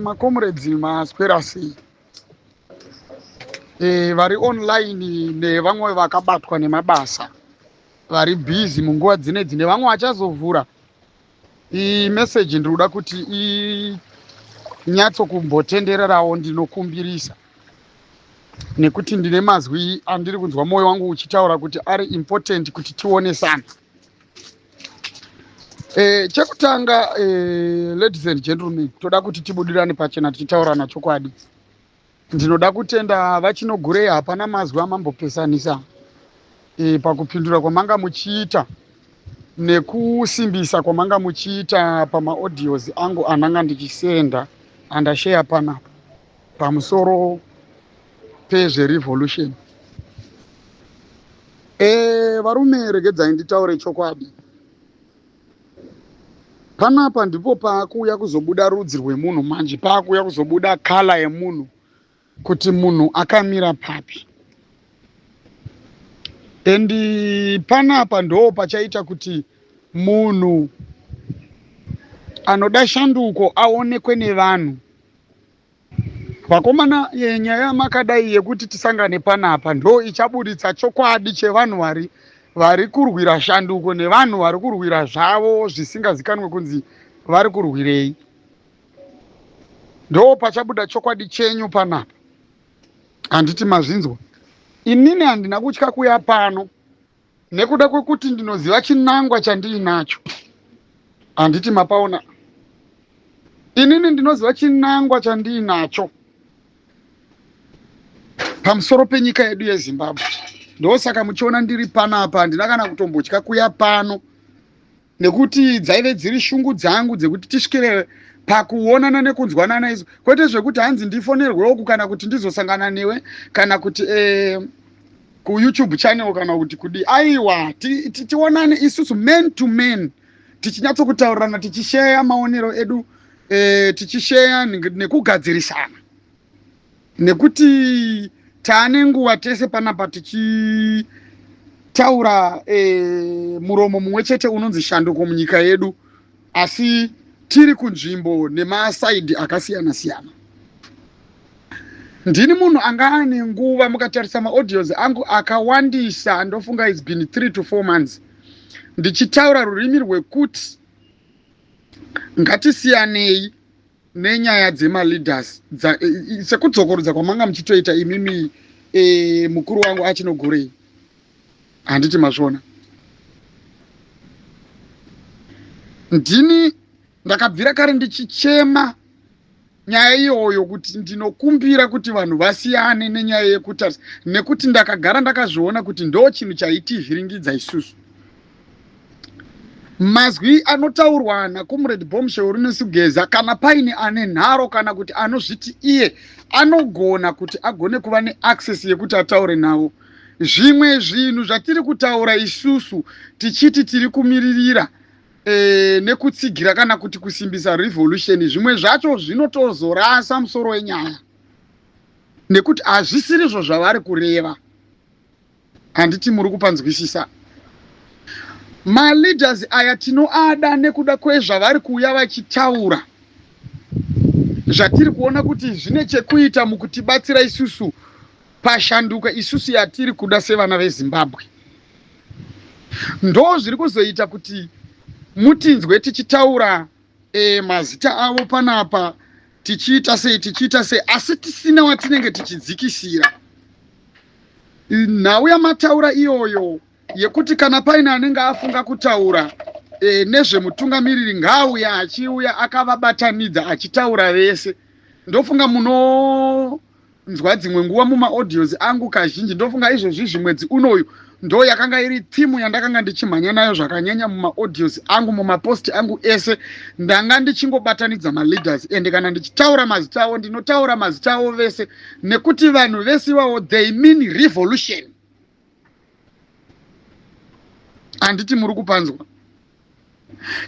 Macomrades, maswera sei? Vari online nevamwe vakabatwa nemabasa vari busy munguva dzinedzi, nevamwe vachazovhura imeseji, ndiri kuda kuti inyatso kumbotendererawo. Ndinokumbirisa nekuti ndine mazwi andiri kunzwa mwoyo wangu uchitaura kuti ari important kuti tionesane. Chekutanga, ladies and gentlemen, toda kuti tibudirane pachena tichitaurana chokwadi. Ndinoda kutenda VaChinogurei, hapana mazwi amambopesanisa pakupindura kwamanga muchiita nekusimbisa kwamanga muchiita pamaaudios angu ananga ndichisenda andasheya panapa pamusoro pezverevolution. Varume, regedzai nditaure chokwadi panapa. Ndipo paakuuya kuzobuda rudzi rwemunhu manje, paakuuya kuzobuda colour yemunhu, kuti munhu akamira papi. And panapa ndo pachaita kuti munhu anoda shanduko aonekwe nevanhu. Vakomana, nyaya makadai yekuti tisangane panapa ndo ichaburitsa chokwadi chevanhu vari kurwira shanduko nevanhu vari kurwira zvavo zvisingazikanwe kunzi vari kurwirei. Ndo pachabuda chokwadi chenyu panapa, handiti mazvinzwa? Inini handina kutya kuya pano nekuda kwekuti ndinoziva chinangwa chandiinacho, handiti mapaona? Inini ndinoziva chinangwa chandiinacho pamusoro penyika yedu yeZimbabwe. Ndosaka muchiona ndiri panapa. Handina kana kutombotya kuya pano nekuti dzaive dziri shungu dzangu dzekuti tisvikire pakuonana nekunzwanana izvo, kwete zvekuti hanzi ndifonerweoku kana kuti ndizosangana newe kana kuti kuYouTube channel kana kuti kudi. Aiwa, tionane isusu man to man, tichinyatsokutaurirana, tichisheya maonero edu, tichisheya nekugadzirisana, nekuti taane nguva tese panapa tichitaura muromo mumwe chete unonzi shanduko munyika yedu, asi tiri kunzvimbo nemasides akasiyana siyana. Ndini munhu anga ane nguva, mukatarisa maaudios angu akawandisa, ndofunga it's been 3 to 4 months ndichitaura rurimi rwekuti ngatisiyanei nenyaya dzemaleaders, sekudzokorodza kwamanga muchitoita imimi, mukuru wangu Achinogurei, handiti mazviona? Ndini ndakabvira kare ndichichema nyaya iyoyo kuti ndinokumbira kuti vanhu vasiyane nenyaya yekutarisa, nekuti ndakagara ndakazviona kuti ndo chinhu chaitivhiringidza isusu. Mazwi anotaurwa naComrade Bombshell Rinesugeza, kana paine ane nharo kana kuti anozviti iye anogona kuti agone kuva neaccess yekuti ataure navo, zvimwe zvinhu zvatiri kutaura isusu tichiti tiri kumiririra nekutsigira kana kuti kusimbisa revolution, zvimwe zvacho zvinotozorasa musoro wenyaya nekuti hazvisirizvo zvavari kureva, handiti muri kupanzwisisa? Maleaders aya tinoada nekuda kwezvavari kuuya vachitaura, zvatiri kuona kuti zvine chekuita mukutibatsira isusu pashanduka isusu yatiri kuda sevana veZimbabwe. Ndo zviri kuzoita kuti mutinzwe tichitaura mazita avo panapa, tichiita sei, tichiita sei, asi tisina watinenge tichidzikisira. Nhau yamataura iyoyo yekuti kana paine anenge afunga kutaura nezvemutungamiriri, ngaauya achiuya akavabatanidza achitaura vese. Ndofunga munonzwa dzimwe nguva mumaaudios angu kazhinji, ndofunga izvozvi zvimwedzi unoyu ndo yakanga iri theme yandakanga ndichimhanya nayo zvakanyanya mumaaudios angu, mumapost angu ese, ndanga ndichingobatanidza maleaders. Ende kana ndichitaura mazita avo, ndinotaura mazita avo vese, nekuti vanhu vese ivavo, they mean revolution, handiti muri kupanzwa?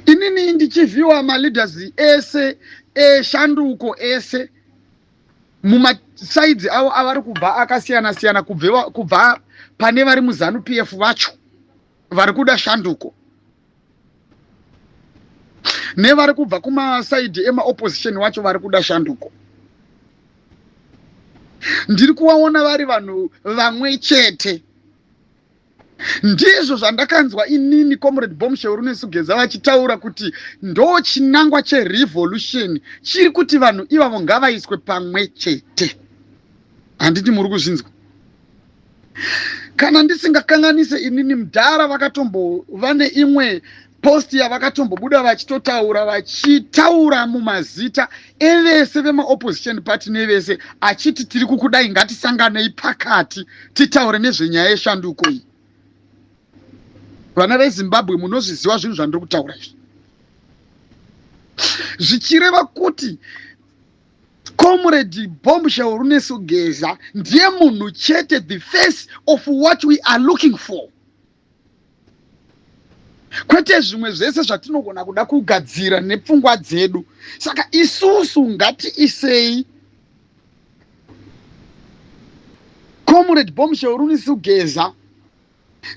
Inini ndichivhiwa maleaders ese eshanduko ese mumasides avo avari kubva akasiyana siyana, kubva pane vari muZANU PF vacho vari kuda shanduko. Nevari kubva kumasaidhi emaopposition wacho vari kuda shanduko. Ndiri kuvaona vari vanhu vamwe chete. Ndizvo zvandakanzwa inini Comrade Bombshell Runesu Geza vachitaura kuti ndo chinangwa cherevolution chiri kuti vanhu ivavo ngavaiswe pamwe chete. Handiti muri kuzvinzwa? Kana ndisingakanganise inini mudhara vakatombova neimwe post yavakatombobuda vachitotaura vachitaura mumazita evese vemaopposition party nevese achiti tiri kukudai ngatisanganei pakati titaure nezvenyaya yeshanduko iyi. Vana veZimbabwe munozviziva zvinhu zvandiri kutaura izvi, zvichireva kuti Comrade Bombshell Runesu Geza ndiye munhu chete, the face of what we are looking for, kwete zvimwe zvese zvatinogona kuda kugadzira nepfungwa dzedu. Saka isusu ngatiisei Comrade Bombshell Runesu Geza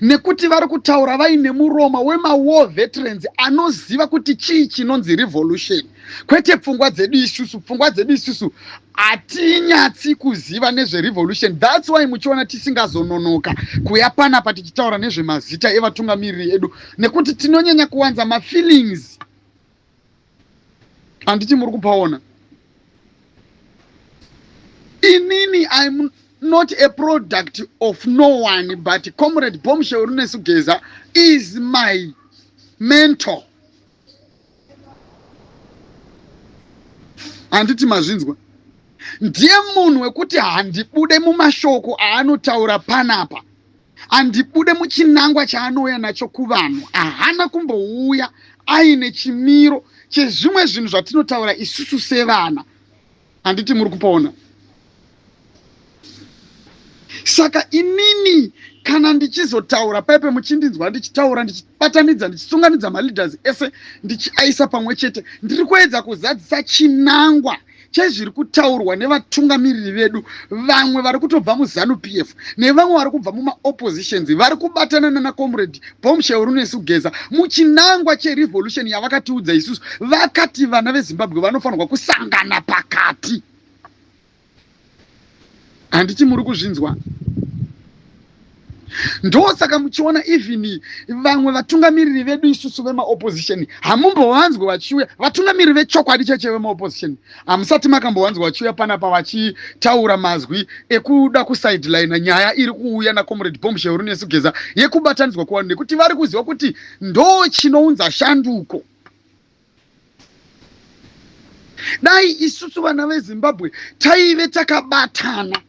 nekuti vari kutaura vaine muromo wemawar veterans anoziva kuti chii chinonzi revolution, kwete pfungwa dzedu isusu. Pfungwa dzedu isusu hatinyatsi kuziva nezverevolution. That's why muchiona tisingazononoka kuya panapa tichitaura nezvemazita evatungamiriri edu, nekuti tinonyanya kuwanza mafeelings. Handiti muri kupaona? Inini I'm not a product of no one, but Comrade Bombshell Runesu Geza is my mentor. Handiti mazvinzwa? Ndiye munhu wekuti handibude mumashoko aanotaura panapa, handibude muchinangwa chaanouya nacho kuvanhu. Haana kumbouya aine chimiro chezvimwe zvinhu zvatinotaura isusu sevana. Handiti muri kupaona? Saka inini kana ndichizotaura paipe muchindinzwa ndichitaura, ndichibatanidza, ndichisunganidza maleaders ese, ndichiaisa pamwe chete, ndiri kuedza kuzadzisa chinangwa chezviri kutaurwa nevatungamiriri vedu. Vamwe vari kutobva muZanu PF nevamwe vari kubva mumaoppositions vari kubatana nana Comrade Bombshell Runesu Geza muchinangwa cherevolution yavakatiudza isusu. Vakati vana veZimbabwe vanofanirwa kusangana pakati. Handiti muri kuzvinzwa? Ndosaka muchiona even vamwe vatungamiriri vedu isusu vemaopposition hamumbovanzwe vachiuya. Vatungamiriri vechokwadi cheche vemaopposition hamusati makambovanzwa vachiuya panapa vachitaura mazwi ekuda kusideline nyaya iri kuuya naComrade Bombshell Runesu Geza yekubatanidzwa kuvanhu, nekuti vari kuziva kuti ndo chinounza shanduko. Dai isusu vana veZimbabwe taive takabatana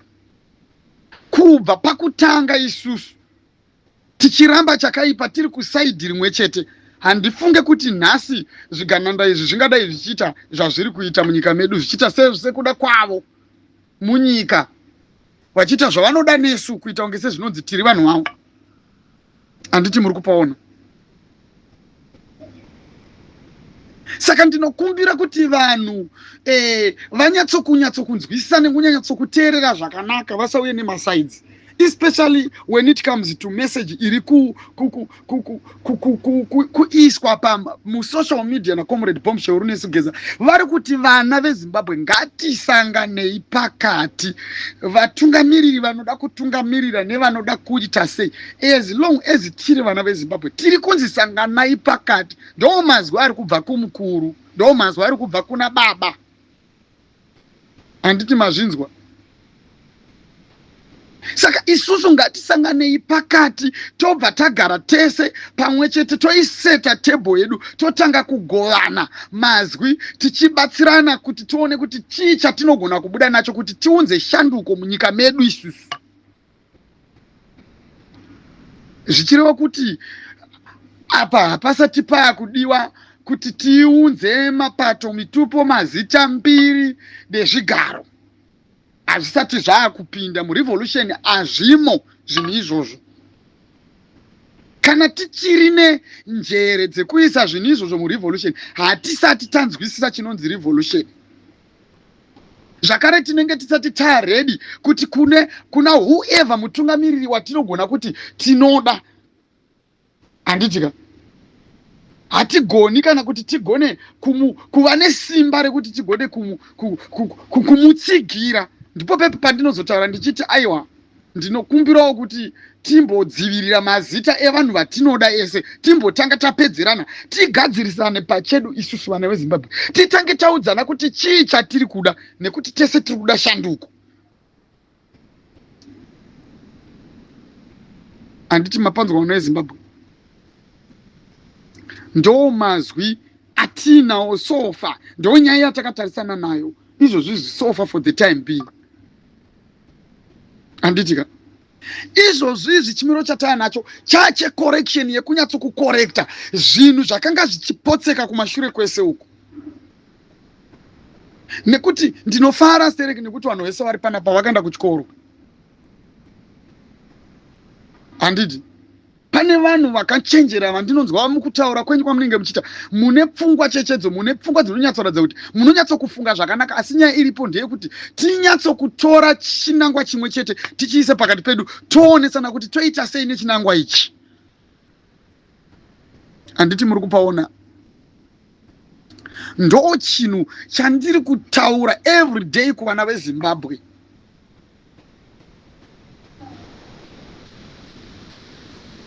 kubva pakutanga, isusu tichiramba chakaipa tiri kusaidhi rimwe chete, handifunge kuti nhasi zvigananda izvi zvingadai zvichiita zvazviri kuita munyika medu, zvichiita sekuda kwavo munyika, vachiita zvavanoda nesu, kuita kunge sezvinonzi tiri vanhu vavo. Handiti muri kupaona? Saka ndinokumbira kuti vanhu vanyatsokunyatsokunzwisisa nekunyanyatsokuteerera zvakanaka, vasauye nemasaidzi, especially when it comes to message iri kuiswa musocial media naComrade Bombshell Runesu Geza. Vari kuti vana veZimbabwe ngatisanganei pakati, vatungamiriri vanoda kutungamirira nevanoda kuita sei, as long as tiri vana veZimbabwe tiri kunzi sanganai pakati. Ndo mazwi ari kubva kumukuru, ndo mazwi ari kubva kuna baba. Handiti mazvinzwa? Saka isusu ngatisanganei pakati, tobva tagara tese pamwe chete, toiseta table yedu, totanga kugovana mazwi tichibatsirana kuti tione kuti chii chatinogona kubuda nacho kuti tiunze shanduko munyika medu isusu, zvichireva kuti apa hapasati paakudiwa kuti tiunze mapato, mitupo, mazita, mbiri nezvigaro. Hazvisati zvaakupinda murevolution, hazvimo zvinhu izvozvo. Kana tichiri nenjere dzekuisa zvinhu izvozvo murevolution, hatisati tanzwisisa chinonzi revolution. Zvakare tinenge tisati taready kuti kune kuna whoever mutungamiriri watinogona kuti tinoda. Handitika? Hatigoni kana kuti tigone kumu, kuva nesimba rekuti tigone kumutsigira. Ndipo pepe pandinozotaura ndichiti aiwa, ndinokumbirawo kuti timbodzivirira mazita evanhu vatinoda ese, timbotanga tapedzerana, tigadzirisane pachedu isusu vana veZimbabwe, titange taudzana kuti chii chatiri kuda, nekuti tese tiri kuda shanduko. Handiti mapanzwa vana veZimbabwe? Ndo mazwi atiinawo sofa, ndo nyaya yatakatarisana nayo izvozvi sofa for the time being. Handiti ka? Izvozvi izvi chimiro chataya nacho chachecorrection yekunyatsokukorekta zvinhu zvakanga zvichipotseka kumashure kwese uku. Nekuti ndinofara stereki nekuti vanhu vese vari panapa vakaenda kuchikoro. Handiti? Pane vanhu vakachenjera vandinonzwa mukutaura kwenyu kwamunenge muchiita, mune pfungwa chechedzo, mune pfungwa dzinonyatsoratidza kuti munonyatsokufunga zvakanaka. Asi nyaya iripo ndeyekuti tinyatsokutora chinangwa chimwe chete tichiise pakati pedu, toonesana kuti toita sei nechinangwa ichi. Handiti muri kupaona? Ndo chinhu chandiri kutaura everyday kuvana veZimbabwe.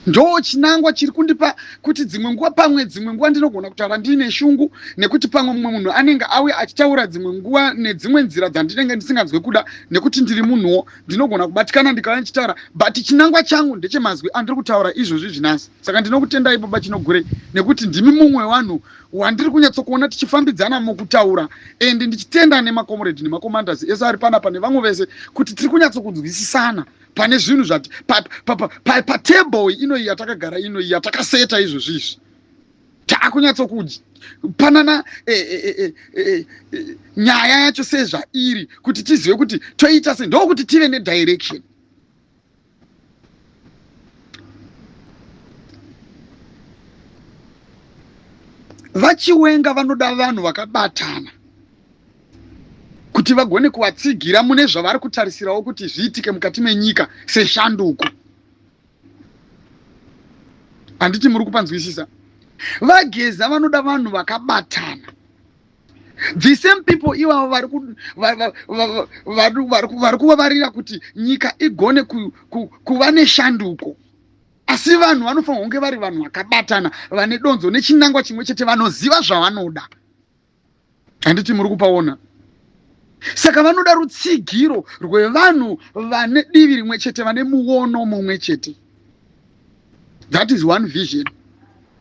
Ndo chinangwa chiri kundipa kuti dzimwe nguva, pamwe dzimwe nguva ndinogona kutaura ndiine shungu, nekuti pamwe mumwe munhu anenge auya achitaura dzimwe nguva nedzimwe nzira dzandinenge ndisinganzwe kuda, nekuti ndiri munhuwo, ndinogona kubatikana ndikauya ndichitaura. But chinangwa changu ndechemazwi andiri kutaura izvozvi zvinasi. Saka ndinokutendai Baba Chinogurei, nekuti ndimi mumwe wevanhu wandiri kunyatsokuona tichifambidzana mukutaura, and ndichitenda nemakomrade nemacommanders ese ari panapa nevamwe vese kuti tiri kunyatsokunzwisisana pane zvinhu zvati patable inoyi yatakagara inoyi yatakaseta izvozvi izvi. Takunyatsokupanana nyaya yacho sezvairi kuti tizive kuti toita sei, ndokuti tive nedirection. VaChiwenga vanoda vanhu vakabatana kuti vagone kuvatsigira mune zvavari kutarisirawo kuti zviitike mukati menyika seshanduko. Handiti muri kupanzwisisa? VaGeza vanoda vanhu vakabatana. The same people ivavo vari kuvavarira kuti nyika igone kuva neshanduko. Asi vanhu vanofanirwa kunge vari vanhu vakabatana, vane donzo nechinangwa chimwe chete, vanoziva zvavanoda. Handiti muri kupaona? Saka vanoda rutsigiro rwevanhu vane divi rimwe chete, vane muono mumwe chete. That is one vision.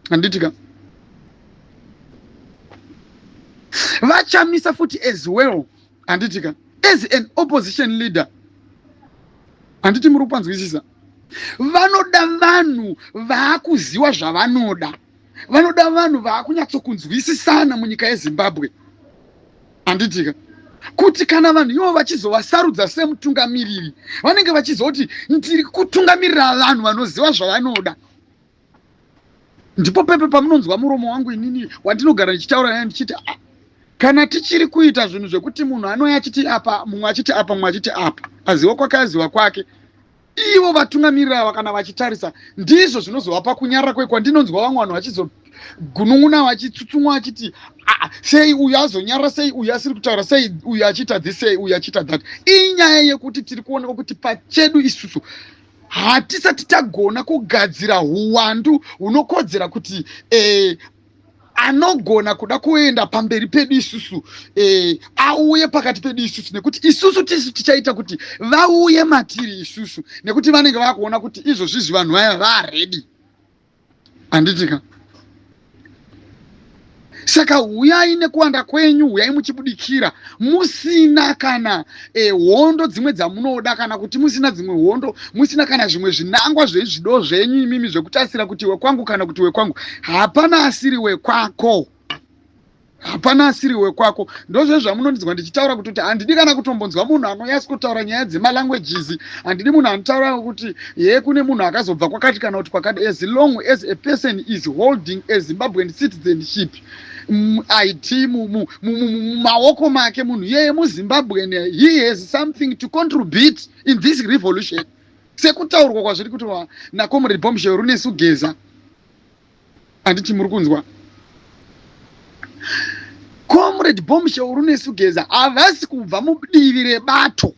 Handiti ka? VaChamisa futi as well. Handiti ka? As an opposition leader. Handiti muri kupanzwisisa? Vanoda vanhu vaakuziwa zvavanoda. Vanoda vanhu vaakunyatsokunzwisisana munyika yeZimbabwe. Handitika? Kuti kana vanhu ivo vachizovasarudza semutungamiriri, vanenge vachizoti ndiri kutungamirira vanhu vanoziva zvavanoda. Ndipo pepe pamunonzwa muromo wangu inini wandinogara ndichitaura naye ndichiti, ah, kana tichiri kuita zvinhu zvekuti munhu anouya achiti apa, mumwe achiti apa, mumwe achiti apa, aziwa kwake aziwa kwake, ivo vatungamiriri ava kana vachitarisa, ndizvo zvinozovapa kunyarara kwe kwandinonzwa vamwe vanhu vachizogunun'una vachitsutsumwa vachiti, ah, sei uyu azonyarara, sei uyu asiri kutaura, sei uyu achiita this, sei uyu achiita that. Inyaya yekuti tiri kuonekwa kuti pachedu isusu hatisati tagona kugadzira huwandu hunokodzera kuti anogona kuda kuenda pamberi pedu isusu, auye pakati pedu isusu, nekuti isusu tisu tichaita kuti vauye matiri isusu, nekuti vanenge vakuona kuti izvozvizvi vanhu vaya varedi. Handitika? Saka huyai nekuwanda kwenyu, huyai muchibudikira musina kana hondo dzimwe dzamunoda, kana kuti musina dzimwe hondo, musina kana zvimwe zvinangwa zvezvido zvenyu imimi zvekutarisira kuti wekwangu kana kuti wekwangu. Hapana asiri wekwako. Hapana asiri wekwako. Ndozve zvamunondinzwa ndichitaura kuti handidi kana kutombonzwa munhu anonyatsa kutaura nyaya dzemalanguages. Handidi munhu anotaura kuti ye kune munhu akazobva kwakati kana kuti kwakati. As long as a person is holding a Zimbabwean citizenship ID mumaoko make, munhu iyeye muZimbabwean, he has something to contribute in this revolution. Sekutaurwa kwazviri kuti naComrade Bombshell Runesu Geza. Handiti muri kunzwa? Comrade Bombshell Runesu Geza havasi kubva mudivi rebato.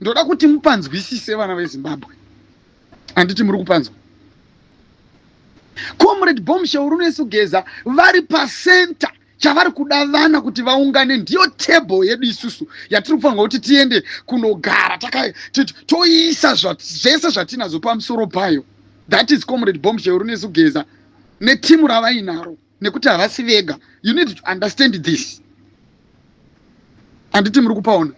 Ndoda kuti mupanzwisise vana veZimbabwe. Handiti muri kupanzwa? Comrade Bombshell Runesu Geza vari pacenter chavari kuda vana kuti vaungane ndiyo table yedu isusu yatiri kufanirwa kuti tiende kunogara toisa zvese zvatinazvo pamusoro payo. That is Comrade Bombshell Runesu Geza netimu ravainaro. Nekuti havasi vega. You need to understand this. Handiti muri kupaona?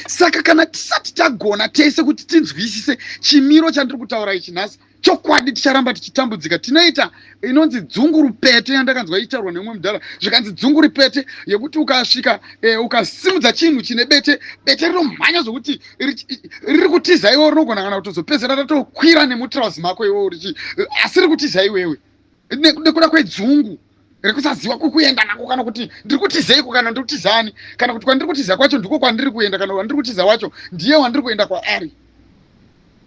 Saka kana tisati tagona tese kuti tinzwisise chimiro chandiri kutaura ichi nhasi, chokwadi ticharamba tichitambudzika. Tinoita inonzi dzungu rupete yandakanzwa ichitaurwa neumwe mudhara, zvikanzi dzungu rupete yekuti ukasvika eh, ukasimudza chinhu chine bete, bete rinomhanya zvokuti riri kutiza iwewe, rinogona kana kutozopedzera ratokwira nemutrauzi mako iwewe, asi riri kutiza iwewe. Nekuda kwedzungu rekusaziva kwekuenda nako, kana kuti ndiri kutizeiko, kana ndiri kutizani, kana kuti kwandiri kutiza kwacho ndiko kwandiri kuenda, kana wandiri kutiza wacho ndiye wandiri kuenda kwaari.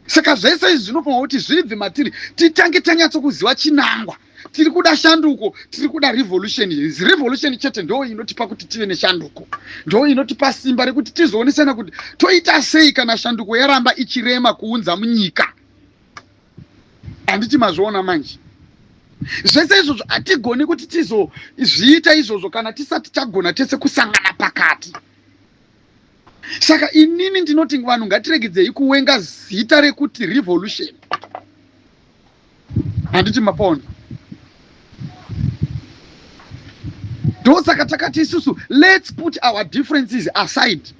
Saka zvese izvi zvinofanira kuti zvibve matiri, titange tanyatsokuziva chinangwa. Tiri kuda shanduko, tiri kuda revolution. Revolution chete ndo inotipa kuti tive neshanduko, ndo inotipa simba rekuti tizoonesana kuti toita sei kana shanduko yaramba ichirema kuunza munyika. Handiti mazviona manje? Zvese izvozvo hatigoni kuti tizozviita izvozvo kana tisati tagona tese kusangana pakati. Saka inini ndinoti vanhu ngatiregedzei kuwenga zita rekuti revolution. Handiti mapaona? Ndosaka takati isusu let's put our differences aside.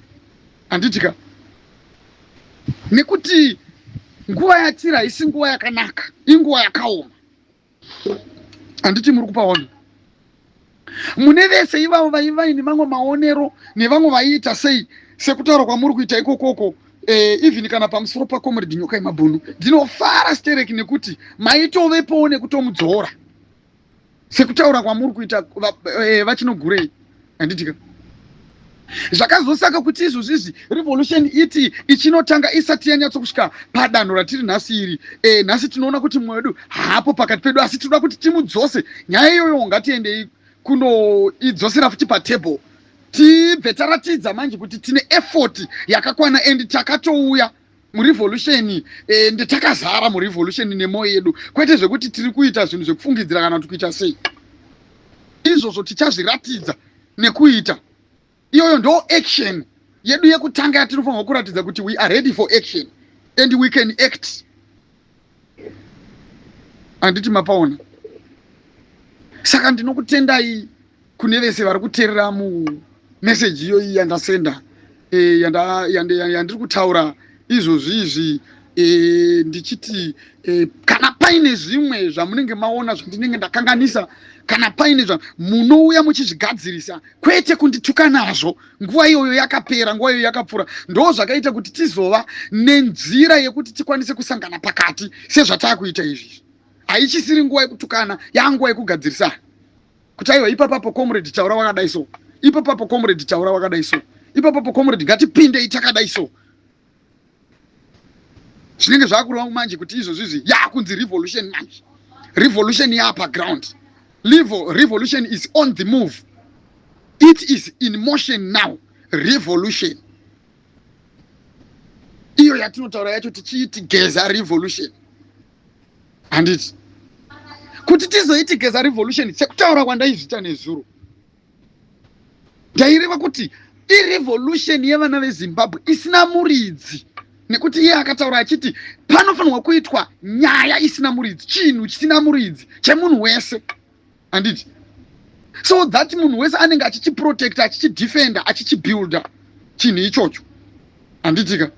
Handiti ka? Nekuti nguva yatiri haisi nguva yakanaka, inguva yakaoma. Handiti muri kupaona? Mune vese ivavo vaiva vaine mamwe maonero nevamwe vaiita sei sekutaura kwamuri kuita ikokoko, even kana pamusoro paComrade Nyoka Yemabhunu, ndinofara stereki nekuti maitovepowo nekutomudzora sekutaura kwamuri kuita vaChinogurei. Handitika zvakazosaka kuti izvozvi izvi revolution iti ichinotanga isati yanyatsokusvika padanho ratiri nhasi iri. Nhasi tinoona kuti mumwe wedu haapo pakati pedu, asi tinoda kuti timudzose nyaya iyoyo. Ngatiendei kunoidzosera futi patable, tibve taratidza manje kuti tine effort yakakwana and takatouya murevolution ende takazara murevolution nemwoyo yedu, kwete zvekuti tiri kuita zvinhu zvekufungidzira kana kuti kuita sei. Izvozvo tichazviratidza nekuita. Iyoyo ndo action yedu yekutanga yatinofanirwa kuratidza kuti we are ready for action and we can act. Handiti mapaona? Saka ndinokutendai kune vese vari kuteerera mumeseji iyoyi yandasenda, yandiri kutaura izvozvi izvi, ndichiti kana paine zvimwe zvamunenge maona zvandinenge ndakanganisa, kana paine zva munouya muchizvigadzirisa, kwete kundituka nazvo. Nguva iyoyo yakapera, nguva iyoyo yakapfuura. Ndo zvakaita kuti tizova nenzira yekuti tikwanise kusangana pakati sezvataakuita izvi. Haichisiri nguva yekutukana, yanguva yekugadzirisana kuti aiwa, ipapapo comrade taura wakadai so, ipapapo comrade taura wakadai so, ipapapo comrade ngatipindei takadai so. Zvinenge zvakureva manje kuti izvozvi izvi yakunzi revolution manje, revolution yapaground. Revolution is on the move, it is in motion now. Revolution iyo yatinotaura yacho tichiiti Geza revolution, handiti? Kuti tizoiti Geza revolution, sekutaura kwandaizvita nezuro, ndaireva kuti irevolution yevana veZimbabwe isina muridzi, nekuti iye akataura achiti panofanirwa kuitwa nyaya isina muridzi, chinhu chisina muridzi, chemunhu wese, handiti? So that munhu wese anenge achichiprotecta, achichidefenda, achichibuilda chinhu ichocho, handitika?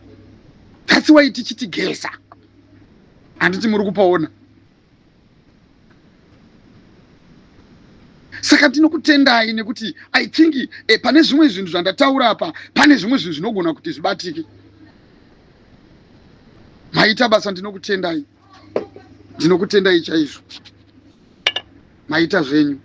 That's why tichiti Geza. Handiti muri kupaona? Saka tinokutendai nekuti I think pane zvimwe zvinhu zvandataura apa, pane zvimwe zvinhu zvinogona kuti zvibatike. Maita basa, ndinokutendai, ndinokutendai chaizvo, maita zvenyu.